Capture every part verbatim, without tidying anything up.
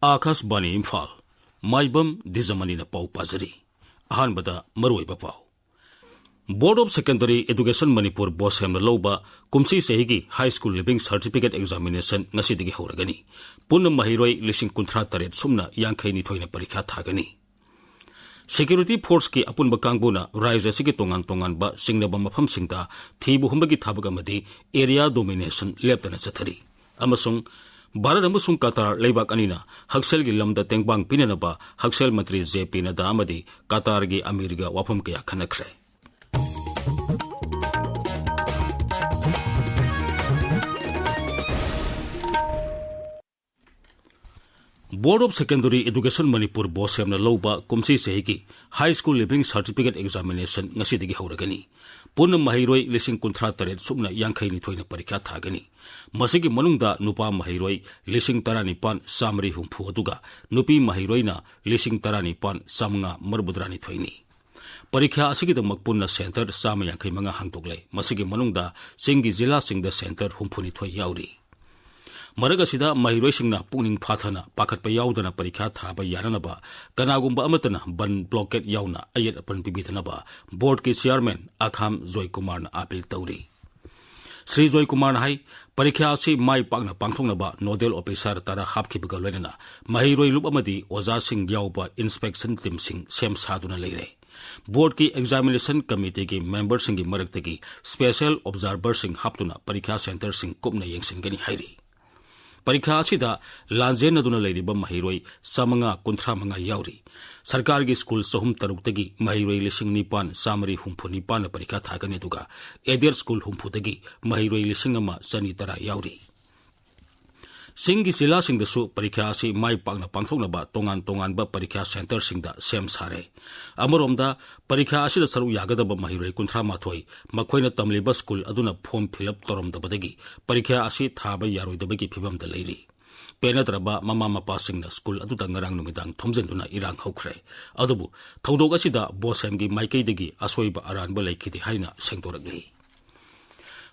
ꯑꯥꯀꯥꯁꯕꯥꯅꯤ ꯏꯝꯐꯥꯜ꯫ ꯃꯥꯏꯕꯝ ꯗꯤꯖꯃꯅꯤꯅ ꯄꯥꯎ ꯄꯥꯖꯔꯤ꯫ ꯑꯍꯥꯟꯕꯗ ꯃꯔꯨꯑꯣꯏꯕ ꯄꯥꯎ꯫ Board of Secondary Education Manipur, ꯕꯣꯁꯦꯝꯅ ꯂꯧꯕ ꯀꯨꯝꯁꯤ ꯆꯍꯤꯒꯤ High School Leaving Certificate Examination ꯉꯁꯤꯗꯒꯤ ꯍꯧꯔꯒꯅꯤ꯫ ꯄꯨꯟꯅ ꯃꯍꯩꯔꯣꯏ ꯂꯤꯁꯤꯡ ꯀꯨꯟꯊ꯭ꯔꯥ ꯇꯔꯦꯠ ꯁꯨꯞꯅ ꯌꯥꯡꯈꯩ ꯅꯤꯊꯣꯏꯅ ꯄꯔꯤꯈꯥ ꯊꯥꯒꯅꯤ꯫ Security Forceꯀꯤ ꯑꯄꯨꯟꯕ ꯀꯥꯡꯕꯨꯅ ꯔꯥꯖ꯭ꯌ ꯑꯁꯤꯒꯤ ꯇꯣꯉꯥꯟ ꯇꯣꯉꯥꯟꯕ ꯆꯤꯡꯅꯕ ꯃꯐꯝꯁꯤꯡꯗ ꯊꯤꯕ ꯍꯨꯝꯕꯒꯤ ꯊꯕꯛ ꯑꯃꯗꯤ Area Domination ꯂꯦꯞꯇꯅ ꯆꯠꯊꯔꯤ꯫ ꯑꯃꯁꯨꯡ ꯚꯥꯔꯠ ꯑꯃꯁꯨꯡ ꯀꯇꯥꯔ ꯂꯩꯕꯥꯛ ꯑꯅꯤꯅ ꯍꯛꯁꯦꯜꯒꯤ ꯂꯝꯗ ꯇꯦꯡꯕꯥꯡ ꯄꯤꯅꯅꯕ ꯍꯛꯁꯦꯜ ꯃꯟꯇ꯭ꯔꯤ ꯖꯦ ꯄꯤ ꯅꯗꯥ ꯑꯃꯗꯤ ꯀꯇꯥꯔꯒꯤ ꯑꯃꯤꯔꯒ ꯋꯥꯐꯝ ꯀꯌꯥ ꯈꯟꯅꯈ꯭ꯔꯦ꯫ Board of Secondary Education Manipur, ꯕꯣꯁꯦꯝꯅ ꯂꯧꯕ ꯀꯨꯝꯁꯤ ꯆꯍꯤꯒꯤ High School Leaving Certificate Examination ꯉꯁꯤꯗꯒꯤ ꯍꯧꯔꯒꯅꯤ꯫ ꯄꯨꯟꯅ ꯃꯍꯩꯔꯣꯏ ꯂꯤꯁꯤꯡ ꯀꯨꯟꯊ꯭ꯔꯥ ꯇꯔꯦꯠ ꯁꯨꯞꯅ ꯌꯥꯡꯈꯩ ꯅꯤꯊꯣꯏꯅ ꯄꯔꯤꯈꯥ ꯊꯥꯒꯅꯤ꯫ ꯃꯁꯤꯒꯤ ꯃꯅꯨꯡꯗ ꯅꯨꯄꯥ ꯃꯍꯩꯔꯣꯏ ꯂꯤꯁꯤꯡ ꯇꯔꯥꯅꯤꯄꯥꯟ ꯆꯥꯃꯔꯤ ꯍꯨꯝꯐꯨ, ꯑꯗꯨꯒ ꯅꯨꯄꯤ ꯃꯍꯩꯔꯣꯏꯅ ꯂꯤꯁꯤꯡ ꯇꯔꯥꯅꯤꯄꯥꯟ ꯆꯥꯃꯉꯥ ꯃꯔꯤꯐꯨꯇꯔꯥꯅꯤꯊꯣꯏꯅꯤ꯫ ꯄꯔꯤꯈ꯭ꯌꯥ ꯑꯁꯤꯒꯤꯗꯃꯛ ꯄꯨꯟꯅ centre ꯆꯥꯝꯃ ꯌꯥꯡꯈꯩ ꯃꯉꯥ ꯍꯥꯡꯗꯣꯛꯂꯦ꯫ ꯃꯁꯤꯒꯤ ꯃꯅꯨꯡꯗ ꯆꯤꯡꯒꯤ ꯖꯤꯂꯥꯁꯤꯡꯗ centre ꯍꯨꯝꯐꯨꯅꯤꯊꯣꯏ ꯌꯥꯎꯔꯤ꯫ ꯃꯔꯛ ꯑꯁꯤꯗ ꯃꯍꯩꯔꯣꯏꯁꯤꯡꯅ ꯄꯨꯛꯅꯤꯡ ꯐꯥꯊꯅ ꯄꯥꯈꯠꯄ ꯌꯥꯎꯗꯅ ꯄꯔꯤꯈ꯭ꯌꯥ ꯊꯥꯕ ꯌꯥꯅꯅꯕ ꯀꯅꯥꯒꯨꯝꯕ ꯑꯃꯠꯇꯅ ꯕꯟ blockade ꯌꯥꯎꯅ ꯑꯌꯦꯠ ꯑꯄꯟ ꯄꯤꯕꯤꯗꯅꯕ boardꯀꯤ chairman ꯑꯈꯥꯝ ꯖꯣꯏꯀꯨꯃꯥꯔꯅ appeal ꯇꯧꯔꯤ꯫ ꯁ꯭ꯔꯤ ꯖꯣꯏꯀꯨꯃꯥꯔꯅ ꯍꯥꯏ, ꯄꯔꯤꯈ꯭ꯌꯥ ꯑꯁꯤ ꯃꯥꯏ ꯄꯥꯛꯅ ꯄꯥꯡꯊꯣꯛꯅꯕ nodal officer ꯇꯔꯥ ꯍꯥꯞꯈꯤꯕꯒ ꯂꯣꯏꯅꯅ ꯃꯍꯩꯔꯣꯏ ꯂꯨꯞ ꯑꯃꯗꯤ ꯑꯣꯖꯥꯁꯤꯡ ꯌꯥꯎꯕ inspection teamꯁꯤꯡ ꯁꯦꯝ ꯁꯥꯗꯨꯅ ꯂꯩꯔꯦ꯫ Boardꯀꯤ examination committeeꯒꯤ memberꯁꯤꯡꯒꯤ ꯃꯔꯛꯇꯒꯤ special observerꯁꯤꯡ ꯍꯥꯞꯇꯨꯅ ꯄꯔꯤꯈ꯭ꯌꯥ centreꯁꯤꯡ ꯀꯨꯞꯅ ꯌꯦꯡꯁꯤꯟꯒꯅꯤ ꯍꯥꯏꯔꯤ꯫ ꯄꯔꯤꯈ꯭ꯌꯥ ꯑꯁꯤꯗ ꯂꯥꯟꯖꯦꯟꯅꯗꯨꯅ ꯂꯩꯔꯤꯕ ꯃꯍꯩꯔꯣꯏ ꯆꯥꯃꯉꯥ ꯀꯨꯟꯊ꯭ꯔꯥ ꯃꯉꯥ ꯌꯥꯎꯔꯤ꯫ ꯁꯔꯀꯥꯔꯒꯤ ꯁ꯭ꯀꯨꯜ ꯆꯍꯨꯝ ꯇꯔꯨꯛꯇꯒꯤ ꯃꯍꯩꯔꯣꯏ ꯂꯤꯁꯤꯡ ꯅꯤꯄꯥꯟ ꯆꯥꯃꯔꯤ ꯍꯨꯝꯐꯨ ꯅꯤꯄꯥꯟꯅ ꯄꯔꯤꯈꯥ ꯊꯥꯒꯅꯤ, ꯑꯗꯨꯒ aided ꯁ꯭ꯀꯨꯜ ꯍꯨꯝꯐꯨꯗꯒꯤ ꯃꯍꯩꯔꯣꯏ ꯂꯤꯁꯤꯡ ꯑꯃ ꯆꯅꯤ ꯇꯔꯥ ꯌꯥꯎꯔꯤ꯫ ꯆꯤꯡꯒꯤ ꯖꯤꯂꯥꯁꯤꯡꯗꯁꯨ ꯄꯔꯤꯈꯥ ꯑꯁꯤ ꯃꯥꯏ ꯄꯥꯛꯅ ꯄꯥꯡꯊꯣꯛꯅꯕ ꯇꯣꯉꯥꯟ ꯇꯣꯉꯥꯟꯕ ꯄꯔꯤꯈꯥ centreꯁꯤꯡꯗ ꯁꯦꯝ ꯁꯥꯔꯦ꯫ ꯑꯃꯔꯣꯝꯗ, ꯄꯔꯤꯈꯥ ꯑꯁꯤꯗ ꯁꯔꯨꯛ ꯌꯥꯒꯗꯕ ꯃꯍꯩꯔꯣꯏ ꯀꯨꯟꯊ꯭ꯔꯥ ꯃꯥꯊꯣꯏ ꯃꯈꯣꯏꯅ ꯇꯝꯂꯤꯕ ꯁ꯭ꯀꯨꯜ ꯑꯗꯨꯅ form fill up ꯇꯧꯔꯝꯗꯕꯗꯒꯤ ꯄꯔꯤꯈꯥ ꯑꯁꯤ ꯊꯥꯕ ꯌꯥꯔꯣꯏꯗꯕꯒꯤ ꯐꯤꯚꯝꯗ ꯂꯩꯔꯤ꯫ ꯄꯦꯟꯅꯗ꯭ꯔꯕ ꯃꯃꯥ ꯃꯄꯥꯁꯤꯡꯅ ꯁ꯭ꯀꯨꯜ ꯑꯗꯨꯗ ꯉꯔꯥꯡ ꯅꯨꯃꯤꯗꯥꯡ ꯊꯣꯝꯖꯤꯟꯗꯨꯅ ꯏꯔꯥꯡ ꯍꯧꯈ꯭ꯔꯦ꯫ ꯑꯗꯨꯕꯨ ꯊꯧꯗꯣꯛ ꯑꯁꯤꯗ ꯕꯣꯁꯦꯝꯒꯤ ꯃꯥꯏꯀꯩꯗꯒꯤ ꯑꯁꯣꯏꯕ ꯑꯔꯥꯟꯕ ꯂꯩꯈꯤꯗꯦ ꯍꯥꯏꯅ ꯁꯦꯡꯗꯣꯔꯛꯂꯤ꯫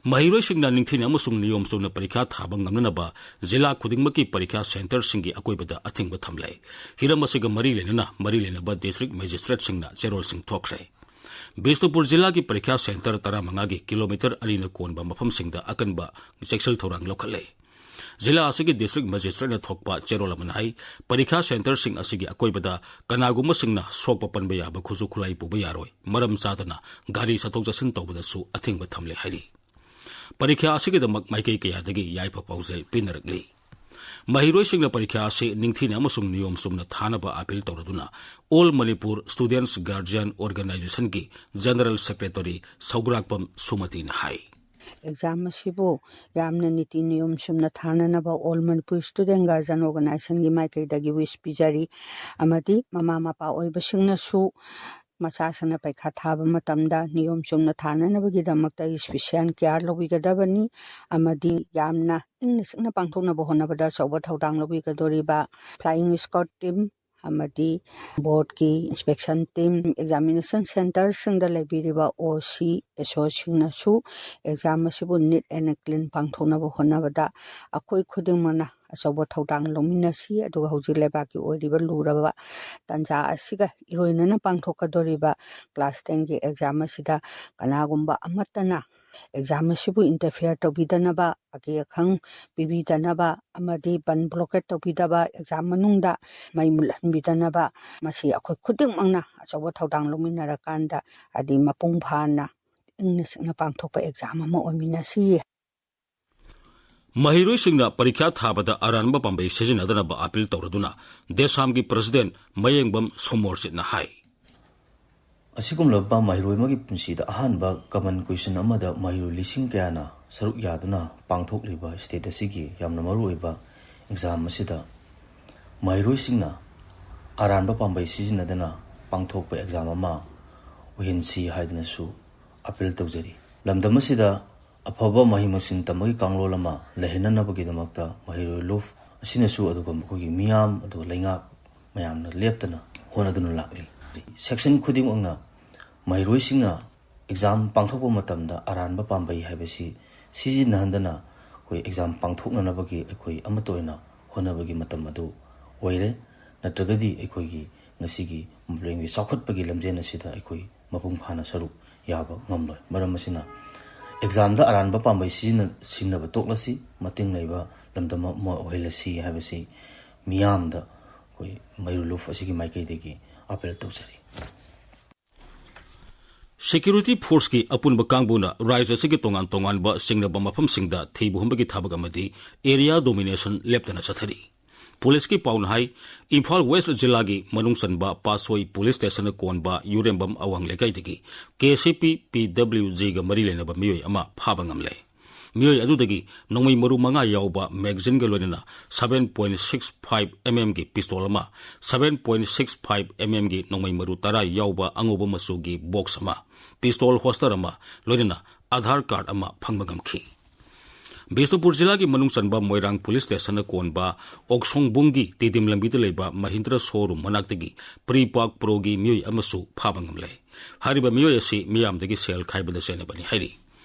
ꯃꯍꯩꯔꯣꯏꯁꯤꯡꯅ ꯅꯤꯡꯊꯤꯅ ꯑꯃꯁꯨꯡ ꯅꯤꯌꯣꯝ ꯆꯨꯝꯅ ꯄꯔꯤꯈꯥ ꯊꯥꯕ ꯉꯝꯅꯅꯕ ꯖꯤꯂꯥ ꯈꯨꯗꯤꯡꯃꯛꯀꯤ ꯄꯔꯤꯈꯥ ꯁꯦꯟꯇꯔꯁꯤꯡꯒꯤ ꯑꯀꯣꯏꯕꯗ ꯑꯊꯤꯡꯕ ꯊꯝꯂꯦ꯫ ꯍꯤꯔꯝ ꯑꯁꯤꯒ ꯃꯔꯤ ꯂꯩꯅꯅ ꯃꯔꯤ ꯂꯩꯅꯕ ꯗꯤꯁꯇ꯭ꯔꯤꯛ ꯃꯦꯖꯤꯁꯇ꯭ꯔꯦꯠꯁꯤꯡꯅ ꯆꯦꯔꯣꯜꯁꯤꯡ ꯊꯣꯛꯈ꯭ꯔꯦ꯫ ꯕꯤꯁꯅꯨꯄꯨꯔ ꯖꯤꯂꯥꯒꯤ ꯄꯔꯤꯈꯥ ꯁꯦꯟꯇꯔ ꯇꯔꯥꯃꯉꯥꯒꯤ ꯀꯤꯂꯣꯃꯤꯇꯔ ꯑꯅꯤꯅ ꯀꯣꯟꯕ ꯃꯐꯝꯁꯤꯡꯗ ꯑꯀꯟꯕ ꯆꯦꯛꯁꯤꯜ ꯊꯧꯔꯥꯡ ꯂꯧꯈꯠꯂꯦ꯫ ꯖꯤꯂꯥ ꯑꯁꯤꯒꯤ ꯗꯤꯁꯇ꯭ꯔꯤꯛ ꯃꯦꯖꯤꯁꯇ꯭ꯔꯦꯠꯅ ꯊꯣꯛꯄ ꯆꯦꯔꯣꯜ ꯑꯃꯅ ꯍꯥꯏ, ꯄꯔꯤꯈꯥ ꯁꯦꯟꯇꯔꯁꯤꯡ ꯑꯁꯤꯒꯤ ꯑꯀꯣꯏꯕꯗ ꯀꯅꯥꯒꯨꯝꯕꯁꯤꯡꯅ ꯁꯣꯛꯄ ꯄꯟꯕ ꯌꯥꯕ ꯈꯨꯠꯁꯨ ꯈꯨꯠꯂꯥꯏ ꯄꯨꯕ ꯌꯥꯔꯣꯏ꯫ ꯃꯔꯝ ꯆꯥꯗꯅ ꯒꯥꯔꯤ ꯆꯠꯊꯣꯛ ꯆꯠꯁꯤꯟ ꯇꯧꯕꯗꯁꯨ ꯑꯊꯤꯡꯕ ꯊꯝꯂꯦ ꯍꯥꯏꯔꯤ꯫ ꯄꯔꯤꯈꯥ ꯑꯁꯤꯒꯤꯗꯃꯛ ꯃꯥꯏꯀꯩ ꯀꯌꯥꯗꯒꯤ ꯌꯥꯏꯐ ꯄꯥꯎꯖꯦꯜ ꯄꯤꯅꯔꯛꯂꯤ꯫ ꯃꯍꯩꯔꯣꯏꯁꯤꯡꯅ ꯄꯔꯤꯈꯥ ꯑꯁꯤ ꯅꯤꯡꯊꯤꯅ ꯑꯃꯁꯨꯡ ꯅꯤꯌꯣꯝ ꯆꯨꯝꯅ ꯊꯥꯅꯕ ꯑꯥꯄꯤꯜ ꯇꯧꯔꯗꯨꯅ All Manipur Students Guardian Organizationꯒꯤ General Secretary ꯁꯧꯒ꯭ꯔꯥꯛꯄꯝ ꯁꯨꯃꯇꯤꯅ ꯍꯥꯏ꯫ ꯑꯦꯛꯖꯥꯝ ꯑꯁꯤꯕꯨ ꯌꯥꯝꯅ ꯅꯤꯇꯤ ꯅꯤꯌꯣꯝ ꯆꯨꯝꯅ ꯊꯥꯅꯅꯕ All Manipur Student Guardian Organizationꯒꯤ ꯃꯥꯏꯀꯩꯗꯒꯤ ꯋꯤꯁ ꯄꯤꯖꯔꯤ꯫ ꯑꯃꯗꯤ ꯃꯃꯥ ꯃꯄꯥ ꯑꯣꯏꯕꯁꯤꯡꯅꯁꯨ ꯃꯆꯥꯁꯤꯡꯅ ꯄꯩꯈꯥ ꯊꯥꯕ ꯃꯇꯝꯗ ꯅꯤꯌꯣꯝ ꯆꯨꯝꯅ ꯊꯥꯅꯅꯕꯒꯤꯗꯃꯛꯇ ꯏꯁꯄꯤꯁꯤꯌꯦꯜ ꯀꯤꯌꯥꯔ ꯂꯧꯕꯤꯒꯗꯕꯅꯤ꯫ ꯑꯃꯗꯤ ꯌꯥꯝꯅ ꯏꯪꯅ ꯆꯤꯛꯅ ꯄꯥꯡꯊꯣꯛꯅꯕ ꯍꯣꯠꯅꯕꯗ ꯑꯆꯧꯕ ꯊꯧꯗꯥꯡ ꯂꯧꯕꯤꯒꯗꯧꯔꯤꯕ ꯐ꯭ꯂꯥꯏꯌꯤꯡ ꯁ꯭ꯀ꯭ꯋꯥꯗ ꯇꯤꯝ ꯑꯃꯗꯤ ꯕꯣꯔꯗꯀꯤ ꯏꯟꯁꯄꯦꯛꯁꯟ ꯇꯤꯝ, ꯑꯦꯛꯖꯥꯃꯤꯅꯦꯁꯟ ꯁꯦꯟꯇꯔꯁꯤꯡꯗ ꯂꯩꯕꯤꯔꯤꯕ ꯑꯣ ꯁꯤ, ꯑꯦꯁ ꯑꯣꯁꯤꯡꯅꯁꯨ ꯑꯦꯛꯖꯥꯝ ꯑꯁꯤꯕꯨ ꯅꯤꯠ ꯑꯦꯟ ꯀ꯭ꯂꯤꯟ ꯄꯥꯡꯊꯣꯛꯅꯕ ꯍꯣꯠꯅꯕꯗ ꯑꯩꯈꯣꯏ ꯈꯨꯗꯤꯡꯃꯛꯅ ꯑꯆꯧꯕ ꯊꯧꯗꯥꯡ ꯂꯧꯃꯤꯟꯅꯁꯤ꯫ ꯑꯗꯨꯒ ꯍꯧꯖꯤꯛ ꯂꯩꯕꯥꯛꯀꯤ ꯑꯣꯏꯔꯤꯕ ꯂꯨꯔꯕ ꯇꯥꯟꯖꯥ ꯑꯁꯤꯒ ꯏꯔꯣꯏꯅꯅ ꯄꯥꯡꯊꯣꯛꯀꯗꯧꯔꯤꯕ ꯀ꯭ꯂꯥꯁ ꯇꯦꯟꯒꯤ ꯑꯦꯛꯖꯥꯝ ꯑꯁꯤꯗ ꯀꯅꯥꯒꯨꯝꯕ ꯑꯃꯠꯇꯅ ꯑꯦꯛꯖꯥꯝ ꯑꯁꯤꯕꯨ ꯏꯟꯇꯔꯐꯤꯌꯔ ꯇꯧꯕꯤꯗꯅꯕ, ꯑꯀꯤ ꯑꯈꯪ ꯄꯤꯕꯤꯗꯅꯕ ꯑꯃꯗꯤ ꯕꯟ ꯕ꯭ꯂꯣꯀꯦꯠ ꯇꯧꯕꯤꯗꯕ, ꯑꯦꯛꯖꯥꯝ ꯃꯅꯨꯡꯗ ꯃꯩ ꯃꯨꯠꯍꯟꯕꯤꯗꯅꯕ, ꯃꯁꯤ ꯑꯩꯈꯣꯏ ꯈꯨꯗꯤꯡꯃꯛꯅ ꯑꯆꯧꯕ ꯊꯧꯗꯥꯡ ꯂꯧꯃꯤꯟꯅꯔꯀꯥꯟꯗ ꯍꯥꯏꯗꯤ ꯃꯄꯨꯡ ꯐꯥꯅ ꯏꯪꯅ ꯆꯤꯛꯅ ꯄꯥꯡꯊꯣꯛꯄ ꯑꯦꯛꯖꯥꯝ ꯑꯃ ꯑꯣꯏꯃꯤꯟꯅꯁꯤ꯫ ꯃꯍꯩꯔꯣꯏꯁꯤꯡꯅ ꯄꯔꯤꯈ꯭ꯌꯥ ꯊꯥꯕꯗ ꯑꯔꯥꯟꯕ ꯄꯥꯝꯕꯩ ꯁꯤꯖꯤꯟꯅꯗꯅꯕ ꯑꯥꯄꯤꯜ ꯇꯧꯔꯗꯨꯅ ꯗꯦꯁꯥꯝꯒꯤ ꯄ꯭ꯔꯁꯤꯗꯦꯟ ꯃꯌꯦꯡꯕꯝ ꯁꯣꯃꯣꯔꯖꯤꯠꯅ ꯍꯥꯏ꯫ ꯑꯁꯤꯒꯨꯝꯂꯕ ꯃꯍꯩꯔꯣꯏ ꯑꯃꯒꯤ ꯄꯨꯟꯁꯤꯗ ꯑꯍꯥꯟꯕ ꯀꯃꯟ ꯀꯣꯏꯁꯟ ꯑꯃꯗ ꯃꯍꯩꯔꯣꯏ ꯂꯤꯁꯤꯡ ꯀꯌꯥꯅ ꯁꯔꯨꯛ ꯌꯥꯗꯨꯅ ꯄꯥꯡꯊꯣꯛꯂꯤꯕ ꯁ꯭ꯇꯦꯠ ꯑꯁꯤꯒꯤ ꯌꯥꯝꯅ ꯃꯔꯨꯑꯣꯏꯕ ꯑꯦꯛꯖꯥꯝ ꯑꯁꯤꯗ ꯃꯍꯩꯔꯣꯏꯁꯤꯡꯅ ꯑꯔꯥꯟꯕ ꯄꯥꯝꯕꯩ ꯁꯤꯖꯤꯟꯅꯗꯅ ꯄꯥꯡꯊꯣꯛꯄ ꯑꯦꯛꯖꯥꯝ ꯑꯃ ꯑꯣꯏꯍꯟꯁꯤ ꯍꯥꯏꯗꯨꯅꯁꯨ ꯑꯥꯄꯤꯜ ꯇꯧꯖꯔꯤ꯫ ꯂꯝꯗꯝ ꯑꯁꯤꯗ ꯑꯐꯕ ꯃꯍꯩ ꯃꯁꯤꯡ ꯇꯝꯕꯒꯤ ꯀꯥꯡꯂꯣꯟ ꯑꯃ ꯂꯩꯍꯟꯅꯅꯕꯒꯤꯗꯃꯛꯇ ꯃꯍꯩꯔꯣꯏ ꯂꯨꯞ ꯑꯁꯤꯅꯁꯨ ꯑꯗꯨꯒ ꯃꯈꯣꯏꯒꯤ ꯃꯤꯌꯥꯝ ꯑꯗꯨꯒ ꯂꯩꯉꯥꯛ ꯃꯌꯥꯝꯅ ꯂꯦꯞꯇꯅ ꯍꯣꯠꯅꯗꯨꯅ ꯂꯥꯛꯂꯤ꯫ ꯁꯦꯛꯁꯟ ꯈꯨꯗꯤꯡꯃꯛꯅ ꯃꯍꯩꯔꯣꯏꯁꯤꯡꯅ ꯑꯦꯛꯖꯥꯝ ꯄꯥꯡꯊꯣꯛꯄ ꯃꯇꯝꯗ ꯑꯔꯥꯟꯕ ꯄꯥꯝꯕꯩ ꯍꯥꯏꯕꯁꯤ ꯁꯤꯖꯤꯟꯅꯍꯟꯗꯅ ꯑꯩꯈꯣꯏ ꯑꯦꯛꯖꯥꯝ ꯄꯥꯡꯊꯣꯛꯅꯅꯕꯒꯤ ꯑꯩꯈꯣꯏ ꯑꯃꯠꯇ ꯑꯣꯏꯅ ꯍꯣꯠꯅꯕꯒꯤ ꯃꯇꯝ ꯑꯗꯨ ꯑꯣꯏꯔꯦ꯫ ꯅꯠꯇ꯭ꯔꯒꯗꯤ ꯑꯩꯈꯣꯏꯒꯤ ꯉꯁꯤꯒꯤ ꯃꯥꯂꯦꯝꯒꯤ ꯆꯥꯎꯈꯠꯄꯒꯤ ꯂꯝꯖꯦꯜ ꯑꯁꯤꯗ ꯑꯩꯈꯣꯏ ꯃꯄꯨꯡ ꯐꯥꯅ ꯁꯔꯨꯛ ꯌꯥꯕ ꯉꯝꯂꯣꯏ꯫ ꯃꯔꯝ ꯑꯁꯤꯅ ꯑꯦꯛꯖꯥꯝꯗ ꯑꯔꯥꯟꯕ ꯄꯥꯝꯕꯩ ꯁꯤꯖꯤꯟꯅ-, ꯁꯤꯖꯤꯟꯅꯕ ꯇꯣꯛꯂꯁꯤ, ꯃꯇꯤꯡ ꯂꯩꯕ ꯂꯝꯗꯝ ꯑꯃ ꯑꯣꯏꯍꯜꯂꯁꯤ ꯍꯥꯏꯕꯁꯤ ꯃꯤꯌꯥꯝꯗ ꯑꯩꯈꯣꯏ ꯃꯩꯔꯨ ꯂꯨꯞ ꯑꯁꯤꯒꯤ ꯃꯥꯏꯀꯩꯗꯒꯤ ꯑꯥꯄꯤꯜ ꯇꯧꯖꯔꯤ꯫ ꯁꯦꯀ꯭ꯌꯨꯔꯤꯇꯤ ꯐꯣꯔꯁꯀꯤ ꯑꯄꯨꯟꯕ ꯀꯥꯡꯕꯨꯅ ꯔꯥꯖ꯭ꯌ ꯑꯁꯤꯒꯤ ꯇꯣꯉꯥꯟ ꯇꯣꯉꯥꯟꯕ ꯁꯤꯡꯅꯕ ꯃꯐꯝꯁꯤꯡꯗ ꯊꯤꯕ ꯍꯨꯝꯕꯒꯤ ꯊꯕꯛ ꯑꯃꯗꯤ ꯑꯦꯔꯤꯌꯥ ꯗꯣꯃꯤꯅꯦꯁꯟ ꯂꯦꯞꯇꯅ ꯆꯠꯊꯔꯤ꯫ ꯄꯨꯂꯤꯁꯀꯤ ꯄꯥꯎꯅ ꯍꯥꯏ, ꯏꯝꯐꯥꯜ ꯋꯦꯁ꯭ꯠ ꯖꯤꯂꯥꯒꯤ ꯃꯅꯨꯡ ꯆꯟꯕ ꯄꯥꯠꯁꯣꯏ ꯄꯨꯂꯤꯁ ꯁ꯭ꯇꯦꯁꯟꯅ ꯀꯣꯟꯕ ꯌꯨꯔꯦꯝꯕꯝ ꯑꯋꯥꯡ ꯂꯩꯀꯥꯏꯗꯒꯤ ꯀꯦ ꯁꯤ ꯄꯤ ꯄꯤ ꯗꯕ꯭ꯂꯤꯎ ꯖꯤꯒ ꯃꯔꯤ ꯂꯩꯅꯕ ꯃꯤꯑꯣꯏ ꯑꯃ ꯐꯥꯕ ꯉꯝꯂꯦ꯫ ꯃꯤꯑꯣꯏ ꯑꯗꯨꯗꯒꯤ ꯅꯣꯡꯃꯩ ꯃꯔꯨ ꯃꯉꯥ ꯌꯥꯎꯕ ꯃꯦꯒꯥꯖꯤꯟꯒ ꯂꯣꯏꯅꯅ seven point six five mm ꯒꯤ ꯄꯤꯁꯇꯣꯜ ꯑꯃ, seven point six five mm ꯒꯤ ꯅꯣꯡꯃꯩ ꯃꯔꯨ ꯇꯔꯥ ꯌꯥꯎꯕ ꯑꯉꯧꯕ ꯃꯆꯨꯒꯤ ꯕꯣꯛꯁ ꯑꯃ, ꯄꯤꯁꯇꯣꯜ ꯍꯣꯜꯁꯇꯔ ꯑꯃ, ꯂꯣꯏꯅꯅ ꯑꯥꯙꯥꯔ ꯀꯥꯔꯗ ꯑꯃ ꯐꯪꯕ ꯉꯝꯈꯤ꯫ ꯕꯤꯁꯅꯨꯄꯨꯔ ꯖꯤꯂꯥꯒꯤ ꯃꯅꯨꯡ ꯆꯟꯕ ꯃꯣꯏꯔꯥꯡ ꯄꯨꯂꯤꯁ ꯁ꯭ꯇꯦꯁꯟꯅ ꯀꯣꯟꯕ ꯑꯣꯛꯁꯣꯡꯕꯨꯡꯒꯤ ꯇꯤꯗꯤꯝ ꯂꯝꯕꯤꯗ ꯂꯩꯕ ꯃꯍꯤꯟꯗ꯭ꯔ ꯁꯣꯔꯨꯝ ꯃꯅꯥꯛꯇꯒꯤ ꯄ꯭ꯔꯤꯄꯥꯛ ꯄ꯭ꯔꯣꯒꯤ ꯃꯤꯑꯣꯏ ꯑꯃꯁꯨ ꯐꯥꯕ ꯉꯝꯂꯦ꯫ ꯍꯥꯏꯔꯤꯕ ꯃꯤꯑꯣꯏ ꯑꯁꯤ ꯃꯤꯌꯥꯝꯗꯒꯤ ꯁꯦꯜ ꯈꯥꯏꯕꯗ ꯆꯦꯟꯅꯕꯅꯤ ꯍꯥꯏꯔꯤ꯫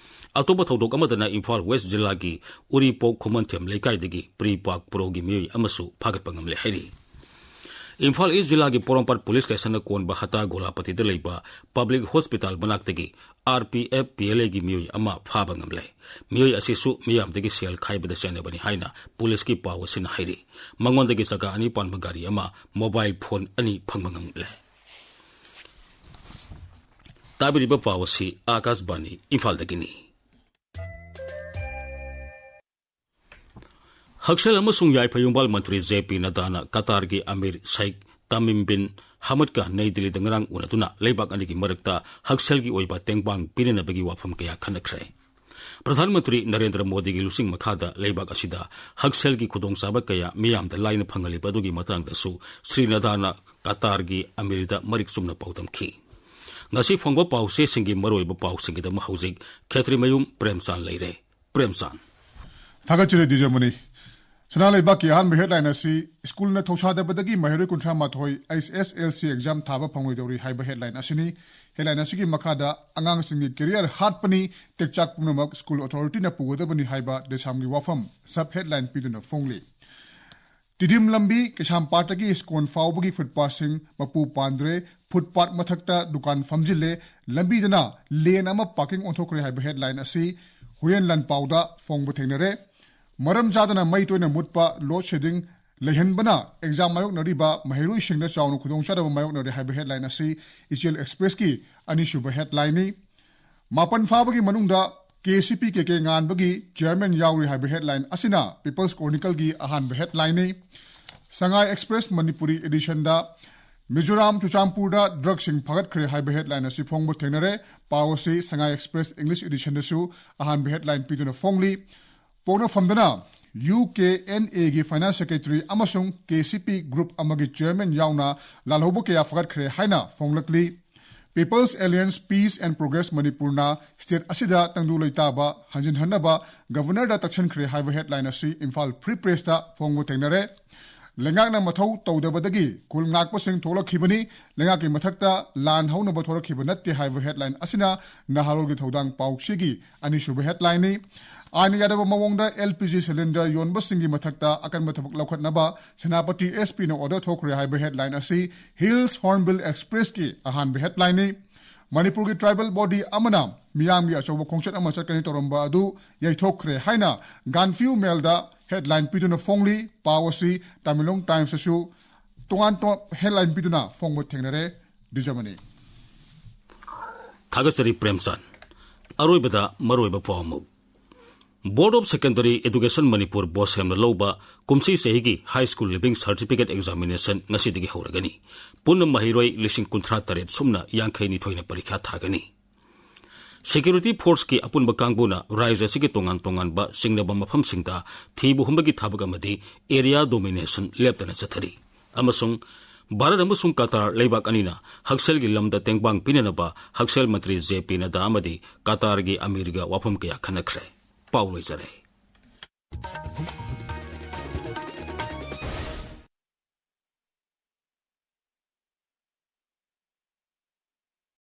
ꯑꯇꯣꯞꯄ ꯊꯧꯗꯣꯛ ꯑꯃꯗꯅ ꯏꯝꯐꯥꯜ ꯋꯦꯁ꯭ꯠ ꯖꯤꯂꯥꯒꯤ ꯎꯔꯤꯄꯣꯛ ꯈꯨꯃꯟꯊꯦꯝ ꯂꯩꯀꯥꯏꯗꯒꯤ ꯄ꯭ꯔꯤꯄꯥꯛ ꯄ꯭ꯔꯣꯒꯤ ꯃꯤꯑꯣꯏ ꯑꯃꯁꯨ ꯐꯥꯒꯠꯄ ꯉꯝꯂꯦ ꯍꯥꯏꯔꯤ꯫ ꯏꯝꯐꯥꯜ ꯏꯁ꯭ꯠ ꯖꯤꯂꯥꯒꯤ ꯄꯣꯔꯣꯝꯄꯥꯠ ꯄꯨꯂꯤꯁ ꯁ꯭ꯇꯦꯁꯟꯅ ꯀꯣꯟꯕ ꯍꯇꯥ ꯒꯣꯂꯥꯄꯇꯤꯗ ꯂꯩꯕ ꯄꯕ꯭ꯂꯤꯛ ꯍꯣꯁꯄꯤꯇꯥꯜ ꯃꯅꯥꯛꯇꯒꯤ R P F P L ꯑꯦꯒꯤ ꯃꯤꯑꯣꯏ ꯑꯃ ꯐꯥꯕ ꯉꯝꯂꯦ꯫ ꯃꯤꯑꯣꯏ ꯑꯁꯤꯁꯨ ꯃꯤꯌꯥꯝꯗꯒꯤ ꯁꯦꯜ ꯈꯥꯏꯕꯗ ꯆꯦꯟꯅꯕꯅꯤ ꯍꯥꯏꯅ ꯄꯨꯂꯤꯁꯀꯤ ꯄꯥꯎ ꯑꯁꯤꯅ ꯍꯥꯏꯔꯤ꯫ ꯃꯉꯣꯟꯗꯒꯤ ꯆꯀꯥ ꯑꯅꯤ ꯄꯥꯟꯕ ꯒꯥꯔꯤ ꯑꯃ, ꯃꯣꯕꯥꯏꯜ ꯐꯣꯟ ꯑꯅꯤ ꯐꯪꯕ ꯉꯝꯂꯦ꯫ ꯇꯥꯕꯤꯔꯤꯕ ꯄꯥꯎ ꯑꯁꯤ ꯑꯥꯀꯥꯁꯕꯥꯅꯤ ꯏꯝꯐꯥꯜꯗꯒꯤꯅꯤ꯫ ꯍꯛꯁꯦꯜ ꯑꯃꯁꯨꯡ ꯌꯥꯏꯐ ꯌꯨꯝꯕꯥꯜ ꯃꯟꯇ꯭ꯔꯤ ꯖꯦ ꯄꯤ ꯅꯗꯥꯅ ꯀꯇꯥꯔꯒꯤ ꯑꯃꯤꯔ ꯁꯩꯈ ꯇꯃꯤꯝ ꯕꯤꯟ ꯍꯃꯗꯀ ꯅꯩ ꯗꯤꯜꯂꯤꯗ ꯉꯔꯥꯡ ꯎꯅꯗꯨꯅ ꯂꯩꯕꯥꯛ ꯑꯅꯤꯒꯤ ꯃꯔꯛꯇ ꯍꯛꯁꯦꯜꯒꯤ ꯑꯣꯏꯕ ꯇꯦꯡꯕꯥꯡ ꯄꯤꯅꯅꯕꯒꯤ ꯋꯥꯐꯝ ꯀꯌꯥ ꯈꯟꯅꯈ꯭ꯔꯦ꯫ ꯄ꯭ꯔꯙꯥꯟ ꯃꯟꯇ꯭ꯔꯤ ꯅꯔꯦꯟꯗ꯭ꯔ ꯃꯣꯗꯤꯒꯤ ꯂꯨꯆꯤꯡ ꯃꯈꯥꯗ ꯂꯩꯕꯥꯛ ꯑꯁꯤꯗ ꯍꯛꯁꯦꯜꯒꯤ ꯈꯨꯗꯣꯡꯆꯥꯕ ꯀꯌꯥ ꯃꯤꯌꯥꯝꯗ ꯂꯥꯏꯅ ꯐꯪꯍꯜꯂꯤꯕ ꯑꯗꯨꯒꯤ ꯃꯇꯥꯡꯗꯁꯨ ꯁ꯭ꯔꯤ ꯅꯗꯥꯅ ꯀꯇꯥꯔꯒꯤ ꯑꯃꯤꯔꯗ ꯃꯔꯤꯛ ꯆꯨꯝꯅ ꯄꯥꯎꯗꯝꯈꯤ꯫ ꯉꯁꯤ ꯐꯣꯡꯕ ꯄꯥꯎꯆꯦꯁꯤꯡꯒꯤ ꯃꯔꯨꯑꯣꯏꯕ ꯄꯥꯎꯁꯤꯡꯒꯤꯗꯃꯛ ꯍꯧꯖꯤꯛ ꯈꯦꯇ꯭ꯔꯤꯃꯌꯨꯝ ꯄ꯭ꯔꯦꯝꯆꯥꯟ ꯂꯩꯔꯦ꯫ ꯄ꯭ꯔꯦꯝꯆꯥꯟ꯫ ꯊꯥꯒꯠꯆꯔꯤ ꯗꯤꯖꯃꯅꯤ꯫ ꯁꯅꯥ ꯂꯩꯕꯥꯛꯀꯤ ꯑꯍꯥꯟꯕ ꯍꯦꯗꯂꯥꯏꯟ ꯑꯁꯤ, ꯁ꯭ꯀꯨꯜꯅ ꯊꯧꯁꯥꯗꯕꯗꯒꯤ ꯃꯍꯩꯔꯣꯏ ꯀꯨꯟꯊ꯭ꯔꯥ ꯃꯥꯊꯣꯏ ꯑꯩꯆ ꯑꯦꯁ ꯑꯦꯜ ꯁꯤ ꯑꯦꯛꯖꯥꯝ ꯊꯥꯕ ꯐꯪꯂꯣꯏꯗꯧꯔꯤ ꯍꯥꯏꯕ ꯍꯦꯗꯂꯥꯏꯟ ꯑꯁꯤꯅꯤ꯫ ꯍꯦꯗꯂꯥꯏꯟ ꯑꯁꯤꯒꯤ ꯃꯈꯥꯗ, "ꯑꯉꯥꯡꯁꯤꯡꯒꯤ ꯀꯦꯔꯤꯌꯔ ꯍꯥꯠꯄꯅꯤ, ꯇꯦꯛꯆꯥꯛ ꯄꯨꯝꯅꯃꯛ ꯁ꯭ꯀꯨꯜ ꯑꯣꯊꯣꯔꯤꯇꯤꯅ ꯄꯨꯒꯗꯕꯅꯤ" ꯍꯥꯏꯕ ꯗꯦꯁꯥꯝꯒꯤ ꯋꯥꯐꯝ ꯁꯕ ꯍꯦꯗꯂꯥꯏꯟ ꯄꯤꯗꯨꯅ ꯐꯣꯡꯂꯤ꯫ ꯇꯤꯗꯤꯝ ꯂꯝꯕꯤ ꯀꯩꯁꯥꯝꯄꯥꯠꯇꯒꯤ ꯁ꯭ꯀꯣꯟ ꯐꯥꯎꯕꯒꯤ ꯐꯨꯠꯄꯥꯊꯁꯤꯡ ꯃꯄꯨ ꯄꯥꯟꯗ꯭ꯔꯦ, ꯐꯨꯠꯄꯥꯊ ꯃꯊꯛꯇ ꯗꯨꯀꯥꯟ ꯐꯝꯖꯤꯜꯂꯦ, ꯂꯝꯕꯤꯗꯅ ꯂꯦꯟ ꯑꯃ ꯄꯥꯔꯀꯤꯡ ꯑꯣꯟꯊꯣꯛꯈ꯭ꯔꯦ ꯍꯥꯏꯕ ꯍꯦꯗꯂꯥꯏꯟ ꯑꯁꯤ ꯍꯨꯏꯌꯦꯟ ꯂꯥꯟꯄꯥꯎꯗ ꯐꯣꯡꯕ ꯊꯦꯡꯅꯔꯦ꯫ ꯃꯔꯝ ꯆꯥꯗꯅ ꯃꯩ ꯇꯣꯏꯅ ꯃꯨꯠꯄ, ꯂꯣꯗ ꯁꯦꯗꯤꯡ ꯂꯩꯍꯟꯕꯅ ꯑꯦꯛꯖꯥꯝ ꯃꯥꯌꯣꯛꯅꯔꯤꯕ ꯃꯍꯩꯔꯣꯏꯁꯤꯡꯗ ꯆꯥꯎꯅ ꯈꯨꯗꯣꯡꯆꯥꯗꯕ ꯃꯥꯌꯣꯛꯅꯔꯦ ꯍꯥꯏꯕ ꯍꯦꯗꯂꯥꯏꯟ ꯑꯁꯤ ꯏꯆꯦꯜ ꯑꯦꯛꯁꯄ꯭ꯔꯦꯁꯀꯤ ꯑꯅꯤꯁꯨꯕ ꯍꯦꯗꯂꯥꯏꯟꯅꯤ꯫ ꯃꯥꯄꯟ ꯐꯥꯕꯒꯤ ꯃꯅꯨꯡꯗ ꯀꯦ ꯁꯤ ꯄꯤ ꯀꯦ ꯀꯦ ꯉꯥꯟꯕꯒꯤ ꯆꯤꯌꯔꯃꯦꯟ ꯌꯥꯎꯔꯤ ꯍꯥꯏꯕ ꯍꯦꯗꯂꯥꯏꯟ ꯑꯁꯤꯅ ꯄꯤꯄꯜꯁ ꯀ꯭ꯔꯣꯅꯤꯀꯜꯒꯤ ꯑꯍꯥꯟꯕ ꯍꯦꯗꯂꯥꯏꯟꯅꯤ꯫ ꯁꯉꯥꯏ ꯑꯦꯛꯁꯄ꯭ꯔꯦꯁ ꯃꯅꯤꯄꯨꯔꯤ ꯑꯦꯗꯤꯁꯟꯗ ꯃꯤꯖꯣꯔꯥꯝ ꯆꯨꯔꯆꯥꯟꯄꯨꯔꯗ ꯗ꯭ꯔꯒꯁꯤꯡ ꯐꯥꯒꯠꯈ꯭ꯔꯦ ꯍꯥꯏꯕ ꯍꯦꯗꯂꯥꯏꯟ ꯑꯁꯤ ꯐꯣꯡꯕ ꯊꯦꯡꯅꯔꯦ꯫ ꯄꯥꯎ ꯑꯁꯤ ꯁꯉꯥꯏ ꯑꯦꯛꯁꯄ꯭ꯔꯦꯁ ꯏꯪꯂꯤꯁ ꯑꯦꯗꯤꯁꯟꯗꯁꯨ ꯑꯍꯥꯟꯕ ꯍꯦꯗꯂꯥꯏꯟ ꯄꯤꯗꯨꯅ ꯐꯣꯡꯂꯤ꯫ ꯄꯣꯛꯅꯐꯝꯗꯅ ꯌꯨ ꯀꯦ ꯑꯦꯟ ꯑꯦꯒꯤ ꯐꯥꯏꯅꯥꯟꯁ ꯁꯦꯀ꯭ꯔꯦꯇꯔꯤ ꯑꯃꯁꯨꯡ ꯀꯦ ꯁꯤ ꯄꯤ ꯒ꯭ꯔꯨꯞ ꯑꯃꯒꯤ ꯆꯤꯌꯔꯃꯦꯟ ꯌꯥꯎꯅ ꯂꯥꯜꯍꯧꯕ ꯀꯌꯥ ꯐꯒꯠꯈ꯭ꯔꯦ ꯍꯥꯏꯅ ꯐꯣꯡꯂꯛꯂꯤ꯫ People's Alliance Peace and Progress ꯃꯅꯤꯄꯨꯔꯅ ꯁ꯭ꯇꯦꯠ ꯑꯁꯤꯗ ꯇꯪꯗꯨ ꯂꯩꯇꯥꯕ ꯍꯟꯖꯤꯟꯍꯟꯅꯕ ꯒꯕꯔꯅꯔꯗ ꯇꯛꯁꯟꯈ꯭ꯔꯦ ꯍꯥꯏꯕ ꯍꯦꯗꯂꯥꯏꯟ ꯑꯁꯤ ꯏꯝꯐꯥꯜ ꯐ꯭ꯔꯤ ꯄ꯭ꯔꯦꯁꯇ ꯐꯣꯡꯕ ꯊꯦꯡꯅꯔꯦ꯫ ꯂꯩꯉꯥꯛꯅ ꯃꯊꯧ ꯇꯧꯗꯕꯗꯒꯤ ꯈꯨꯜ ꯉꯥꯛꯄꯁꯤꯡ ꯊꯣꯛꯂꯛꯈꯤꯕꯅꯤ, ꯂꯩꯉꯥꯛꯀꯤ ꯃꯊꯛꯇ ꯂꯥꯟ ꯍꯧꯅꯕ ꯊꯣꯛꯂꯛꯈꯤꯕ ꯅꯠꯇꯦ ꯍꯥꯏꯕ ꯍꯦꯗꯂꯥꯏꯟ ꯑꯁꯤꯅ ꯅꯍꯥꯔꯣꯜꯒꯤ ꯊꯧꯗꯥꯡ ꯄꯥꯎꯆꯦꯒꯤ ꯑꯅꯤꯁꯨꯕ ꯍꯦꯗꯂꯥꯏꯟꯅꯤ꯫ ꯑꯥꯏꯟ ꯌꯥꯗꯕ ꯃꯑꯣꯡꯗ ꯑꯦꯜ ꯄꯤ ꯖꯤ ꯁꯤꯂꯤꯟꯗꯔ ꯌꯣꯟꯕꯁꯤꯡꯒꯤ ꯃꯊꯛꯇ ꯑꯀꯟꯕ ꯊꯕꯛ ꯂꯧꯈꯠꯅꯕ ꯁꯦꯅꯥꯄꯇꯤ ꯑꯦꯁ ꯄꯤꯅ ꯑꯣꯔꯗꯔ ꯊꯣꯛꯈ꯭ꯔꯦ ꯍꯥꯏꯕ ꯍꯦꯗꯂꯥꯏꯟ ꯑꯁꯤ ꯍꯤꯜꯁ ꯍꯣꯔꯟꯕꯤꯜ ꯑꯦꯛꯁꯄ꯭ꯔꯦꯁꯀꯤ ꯑꯍꯥꯟꯕ ꯍꯦꯗꯂꯥꯏꯟꯅꯤ꯫ ꯃꯅꯤꯄꯨꯔꯒꯤ ꯇ꯭ꯔꯥꯏꯕꯦꯜ ꯕꯣꯗꯤ ꯑꯃꯅ ꯃꯤꯌꯥꯝꯒꯤ ꯑꯆꯧꯕ ꯈꯣꯡꯆꯠ ꯑꯃ ꯆꯠꯀꯅꯤ ꯇꯧꯔꯝꯕ ꯑꯗꯨ ꯌꯩꯊꯣꯛꯈ꯭ꯔꯦ ꯍꯥꯏꯅ ꯒꯥꯟꯐꯤꯌꯨ ꯃꯦꯜꯗ ꯍꯦꯗꯂꯥꯏꯟ ꯄꯤꯗꯨꯅ ꯐꯣꯡꯂꯤ꯫ ꯄꯥꯎ ꯑꯁꯤ ꯇꯃꯦꯡꯂꯣꯡ ꯇꯥꯏꯝꯁꯇꯁꯨ ꯇꯣꯉꯥꯟ ꯇꯣꯉꯥꯟ ꯍꯦꯗꯂꯥꯏꯟ ꯄꯤꯗꯨꯅ ꯐꯣꯡꯕ ꯊꯦꯡꯅꯔꯦ꯫ ꯗꯤꯖꯃꯅꯤ꯫ ꯊꯥꯒꯠꯆꯔꯤ ꯄ꯭ꯔꯦꯝꯆꯥꯟ꯫ ꯑꯔꯣꯏꯕꯗ ꯃꯔꯨꯑꯣꯏꯕ ꯄꯥꯎ ꯑꯃꯨꯛ꯫ Board of Secondary Education Manipur ꯕꯣꯁꯦꯝꯅ ꯂꯧꯕ ꯀꯨꯝꯁꯤ ꯆꯍꯤꯒꯤ High School Leaving Certificate Examination ꯉꯁꯤꯗꯒꯤ ꯍꯧꯔꯒꯅꯤ꯫ ꯄꯨꯟꯅ ꯃꯍꯩꯔꯣꯏ ꯂꯤꯁꯤꯡ ꯀꯨꯟꯊ꯭ꯔꯥ ꯇꯔꯦꯠ ꯁꯨꯞꯅ ꯌꯥꯡꯈꯩ ꯅꯤꯊꯣꯏꯅ ꯄꯔꯤꯈ꯭ꯌꯥ ꯊꯥꯒꯅꯤ꯫ Security Forceꯀꯤ ꯑꯄꯨꯟꯕ ꯀꯥꯡꯕꯨꯅ ꯔꯥꯖ꯭ꯌ ꯑꯁꯤꯒꯤ ꯇꯣꯉꯥꯟ ꯇꯣꯉꯥꯟꯕ ꯆꯤꯡꯅꯕ ꯃꯐꯝꯁꯤꯡꯗ ꯊꯤꯕ ꯍꯨꯝꯕꯒꯤ ꯊꯕꯛ ꯑꯃꯗꯤ Area Domination ꯂꯦꯞꯇꯅ ꯆꯠꯊꯔꯤ꯫ ꯑꯃꯁꯨꯡ ꯚꯥꯔꯠ ꯑꯃꯁꯨꯡ ꯀꯇꯥꯔ ꯂꯩꯕꯥꯛ ꯑꯅꯤꯅ ꯍꯛꯁꯦꯜꯒꯤ ꯂꯝꯗ ꯇꯦꯡꯕꯥꯡ ꯄꯤꯅꯅꯕ ꯍꯛꯁꯦꯜ ꯃꯟꯇ꯭ꯔꯤ ꯖꯦ ꯄꯤ ꯅꯗꯥ ꯑꯃꯗꯤ ꯀꯇꯥꯔꯒꯤ ꯑꯃꯤꯔꯒ ꯋꯥꯐꯝ ꯀꯌꯥ ꯈꯟꯅꯈ꯭ꯔꯦ꯫ ꯄꯥꯎ ꯂꯣꯏꯖꯔꯦ꯫